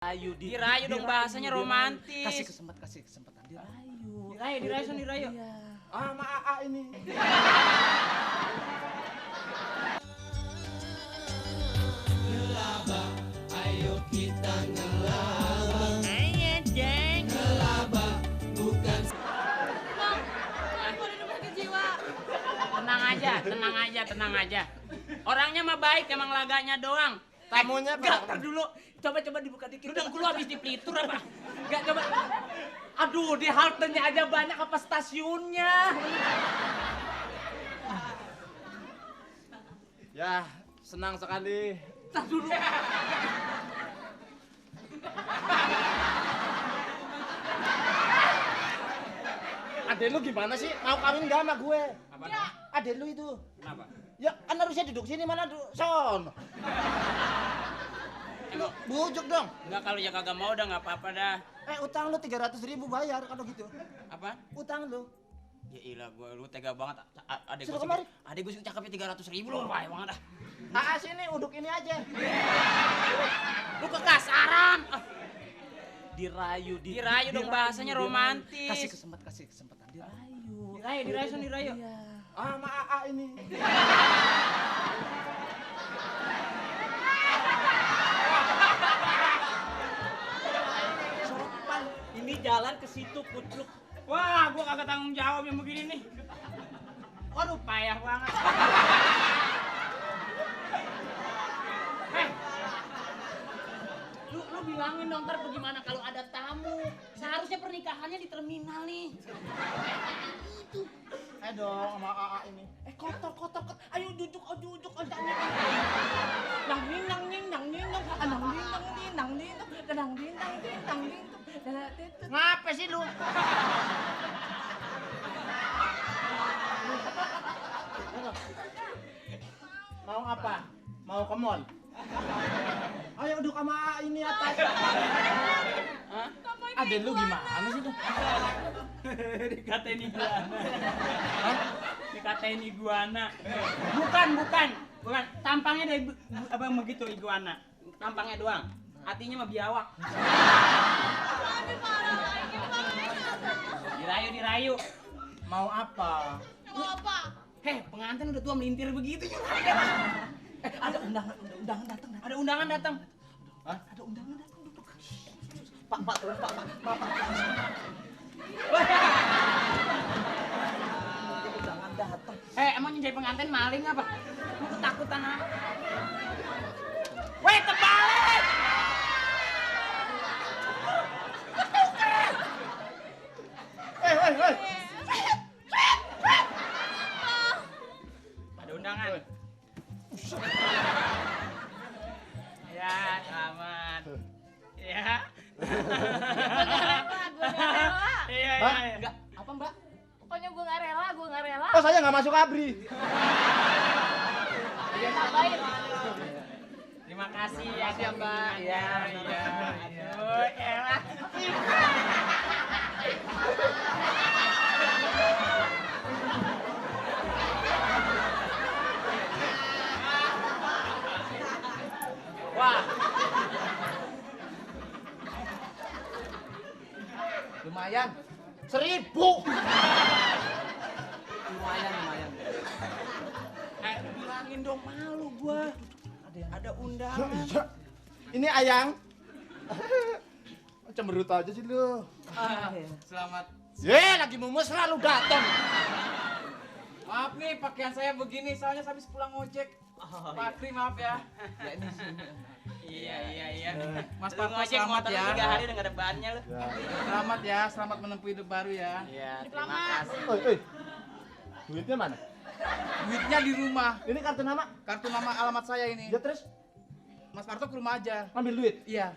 Dirayu dong, bahasanya romantis. Kasih kesempatan dirayu. Dirayu. Iya. Sama AA ini. Ngelaba, ayo kita ngelaba. Ayo, Jeng. Ngelaba bukan Tenang aja. Orangnya mah baik, emang laganya doang. Tamunya Enggak, dulu. Coba dibuka dikit. Udah, lu habis dipelitur apa? Enggak, coba. Aduh, di haltenya aja banyak apa stasiunnya? Ya, senang sekali. Tar dulu. Adek lu gimana sih? Mau kawin gak sama gue? Ya. Adek lu itu. Kenapa? Ya, kan harusnya duduk sini, mana son. Bujuk dong. Enggak, kalau ya kagak mau udah enggak apa-apa dah. Utang lu 300.000 bayar kalau gitu. Apa? Utang lu. Ya ilah, lu tega banget. Suruh kemari. Adek gue sih cakepnya 300.000 lu, wah banget dah. Sini, uduk ini aja. Lu kekasaran. Dirayu Dirayu dong, bahasanya romantis. Kasih kesempatan dirayu. Dirayu. Iya. Sama AA ini. Sopan. Ini jalan ke situ kucluk. Wah, gua kagak tanggung jawab yang begini nih. Waduh, payah banget. Lu bilangin dong ntar bagaimana kalau ada tamu. Seharusnya pernikahannya di terminal nih. Itu. Dong sama AA ini. Kotor. Ayo duduk. Ngapa sih lu? Mau apa? Mau ke mall? Ayo duduk sama AA ini atas. Hah? Adek lu gimana sih tuh? Dikatain iguana. Bukan. Tampangnya dari abang begitu iguana. Tampangnya doang. Hatinya mah biawak. Dirayu. Mau apa? Pengantin udah tua melintir begitu. Ada undangan datang. Ada undangan datang. Hah? Ada undangan datang. Duduk. Pak. Jangan datang. Emang jadi pengantin maling apa? Lu ketakutan apa? Weh, terbalik! Hei. Ada undangan. Ya, selamat. Ya. Gue gak rela. Iya. Enggak. Apa, Mbak? Pokoknya gue gak rela. Oh, saya nggak masuk ABRI. Tambahin. Terima kasih ya, Mbak. Iya. Aduh, elah. Wah. Lumayan. 1.000. Lumayan. Bilangin dong, malu gua. Ada undangan. Iya. Ini Ayang. Cemberut aja sih lu. Selamat. Lagi mau mesra lu datang. Maaf nih, pakaian saya begini soalnya habis pulang ojek. Pak Kri, maaf ya. Ya ini sih. Iya. Mas Lu Parto, ngojek selamat motor ya. 3 hari udah gak ada bannya lu. Selamat ya, selamat menempuh hidup baru ya. Iya, terima kasih. Oi. Duitnya mana? Duitnya di rumah. Ini kartu nama. Kartu nama alamat saya ini. Ya terus Mas Parto ke rumah aja. ambil duit. Iya.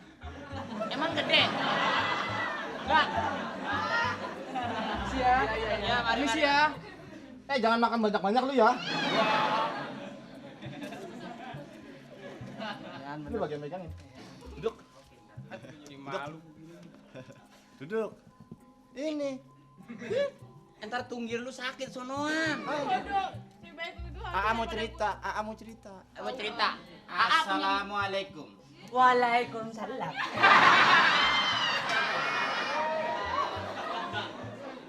Emang gede? Enggak. Permisi ya. Iya, mari. Permisi ya. Jangan makan banyak-banyak lu ya. Ini bagian megangin. Duduk. Jadi malu. Duduk. Ini. Entar tunggir lu sakit sonoan. Waduh, lebih baik lu dua. AA mau cerita. Mau cerita. Assalamualaikum. Waalaikumsalam.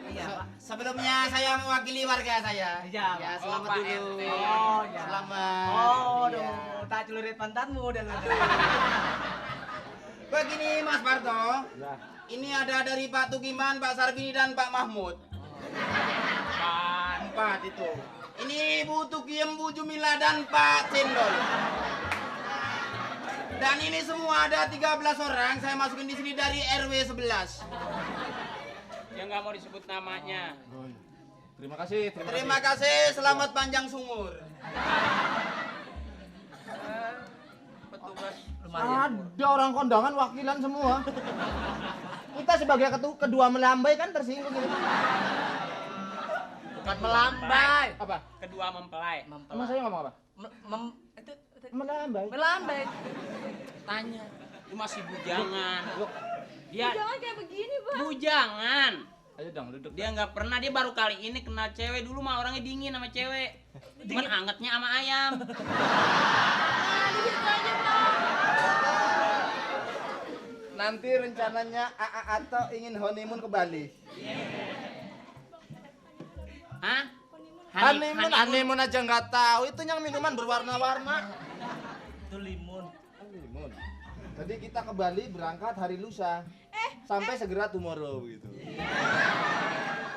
Iya, Pak. Sebelumnya saya mewakili warga saya. Iya, Ya, Pak. selamat Pak dulu. RT. Oh, ya. Selamat. Oh, Iya. aduh, tak celurit pantatmu dan Begini Mas Parto. Ini ada dari Pak Tukiman, Pak Sarbini dan Pak Mahmud. Empat itu. Ini Bu Tukiem, Bu Jumila dan Pak Cendol. Dan ini semua ada 13 orang. Saya masukin di sini dari RW 11. Yang nggak mau disebut namanya. Terima kasih. Terima kasih. Selamat panjang sumur. Petugas Ada orang kondangan wakilan semua. Kita sebagai kedua melambai kan tersinggung gitu. Bukan melambai. Apa? kedua mempelai. Emang saya ngomong apa? Melambai. Melambai. Tanya. Itu masih bujangan. Dia Jangan kayak begini, Bang. bujangan. Ayo dong duduk. Dia nggak pernah, dia baru kali ini kenal cewek. Dulu mah orangnya dingin sama cewek. Cuman angetnya sama ayam. Ah, di situ aja, Bang. Nanti rencananya AA atau ingin honeymoon ke Bali. Hah? Honeymoon aja nggak tahu. Itu yang minuman berwarna-warna. Itu limun. Honeymoon. Jadi kita ke Bali berangkat hari lusa. Sampai segera tomorrow gitu.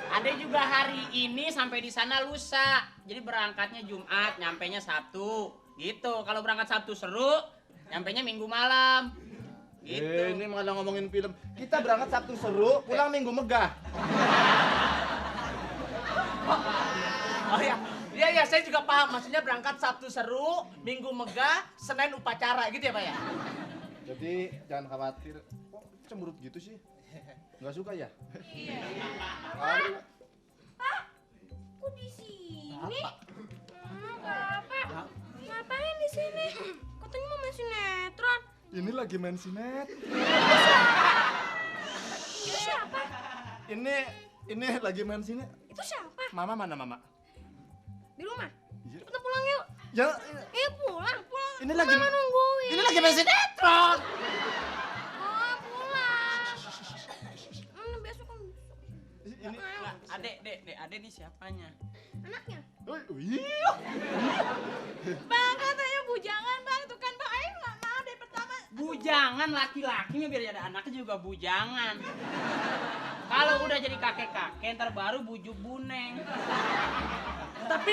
Ada juga hari ini sampai di sana lusa. Jadi berangkatnya Jumat, nyampainya Sabtu. Gitu. Kalau berangkat Sabtu seru, nyampainya Minggu malam. Gitu. Ini malah ngomongin film. Kita berangkat Sabtu seru, pulang Minggu megah. Oh ya. Iya, saya juga paham. Maksudnya berangkat Sabtu seru, Minggu megah, Senin upacara gitu ya, Pak ya? Jadi jangan khawatir. Kok cemberut gitu sih? Nggak suka ya? Iya. Aduh. Kok di sini? Apa? Ngapain di sini? Katanya mau main sinetron. Ini lagi main sinet. Itu siapa? Ini lagi main sinet. Itu siapa? Mama mana mama? Di rumah? Iya. Cepetan pulang yuk. Ya, Pulang. ini lagi Mama nungguin. ini lagi main sinetron. Oh, pulang. Besok kan. Ini Adek nih siapanya? Anaknya. iya. Bang, katanya bujangan, Bang. Itu kan, Bang. Ayo nggak mau dari pertama. Bujangan laki-lakinya biar ada anaknya juga bujangan. Kalau udah jadi kakek-kakek ntar baru bujuk buneng. Tapi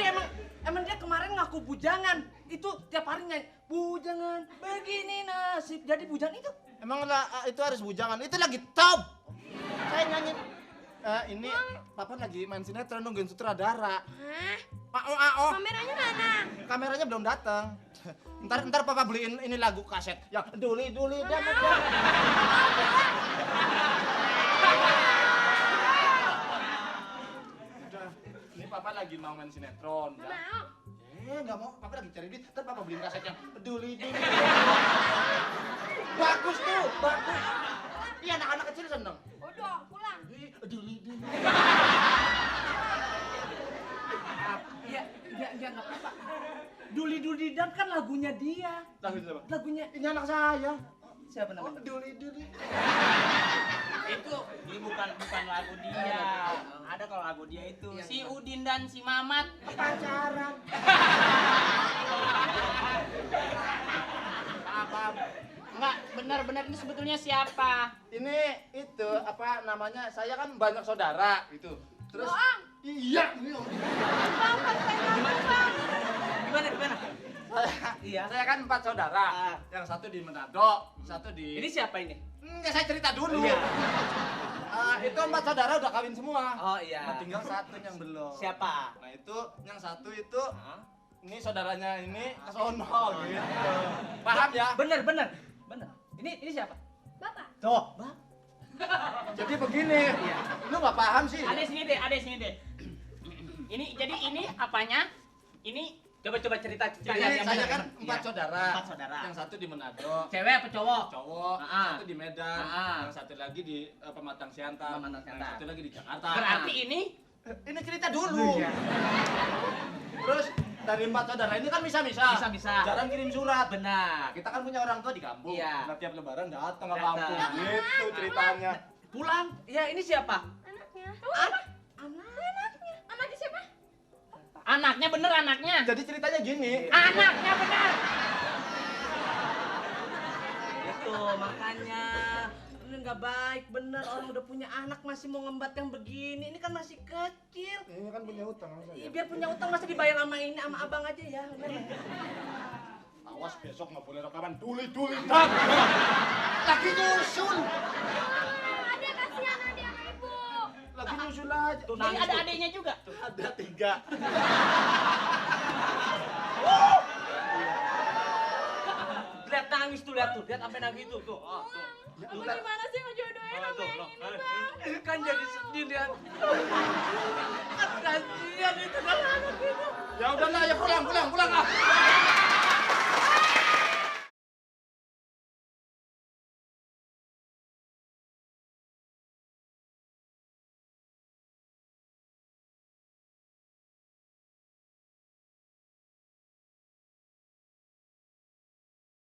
emang dia kemarin ngaku bujangan. Itu tiap hari nyanyi, bujangan, begini nasib. Jadi bujangan itu. Emang lah itu harus bujangan. Itu lagi top. Saya nyanyi. Ini papa lagi main sinetron nungguin sutradara. Hah? Kameranya mana? Kameranya belum datang. Ntar papa beliin ini lagu kaset yang duli dan udah. Ini papa lagi mau main sinetron. Nggak mau. Nggak mau. Papa lagi cari duit. Ntar papa beliin kaset yang duli. Bagus tuh, bagus. Iya anak-anak kecil seneng. Udah, pulang. Duli. Ya nggak apa-apa. Duli dan kan lagunya dia. Lagu siapa? Lagunya Ini anak saya. siapa namanya? Duli. Itu ini bukan lagu dia. Ada kalau lagu dia itu si Udin dan si Mamat Pacaran. Paham. Enggak, benar-benar ini sebetulnya siapa? Ini itu apa namanya? Saya kan banyak saudara gitu. Terus Bohong. iya, ini om. Bang, pakai kamu, Bang. Gimana? Iya. Saya kan 4 saudara. Yang satu di Manado, satu di Ini siapa ini? Enggak, saya cerita dulu. Iya. Itu 4 saudara udah kawin semua. Oh iya. Nah, tinggal satu yang belum. Siapa? Nah, itu yang satu itu ini saudaranya ini kesono gitu. Paham ya? Bener. Ini siapa? Bapak. Tuh. Jadi begini. Lu nggak paham sih? Ada sini deh. Ini apanya? Ini Coba cerita. Jadi yang saya bener. kan 4 Iya. saudara. 4 saudara. Yang satu di Manado, cewek apa cowok? cowok, Ah. satu di Medan, Ah. yang satu lagi di Pematang Siantar, Pematang Siantar. yang satu lagi di Jakarta. Berarti ini Ini cerita dulu. Terus dari 4 saudara ini kan bisa-bisa. Bisa-bisa. Jarang kirim surat. Benar. Kita kan punya orang tua di kampung. Iya. Nah, tiap lebaran datang ke Datang. kampung. Gitu ceritanya. Pulang. Ya ini siapa? Anaknya. Anaknya siapa? Anaknya bener anaknya. Jadi ceritanya gini. Anaknya bener. Itu makanya ini nggak baik bener orang udah punya anak masih mau ngembat yang begini. Ini kan masih kecil. Ini kan punya utang sama Ih, saya. biar punya utang masih dibayar sama ini sama abang aja ya. Awas besok nggak boleh rekaman tuli-tuli. Tak. Lagi nyusul. Ada kasihan ada sama ibu. Lagi nyusul aja. Tuh, Jadi ada adiknya juga. Ada 3. Lihat nangis tuh, lihat sampai nangis tuh. Tuh. Abang gimana sih ngejodohin sama yang ini bang? Kan jadi sedih lihat. Kan kasihan itu kan anak itu. Ya udahlah, ya pulang ah.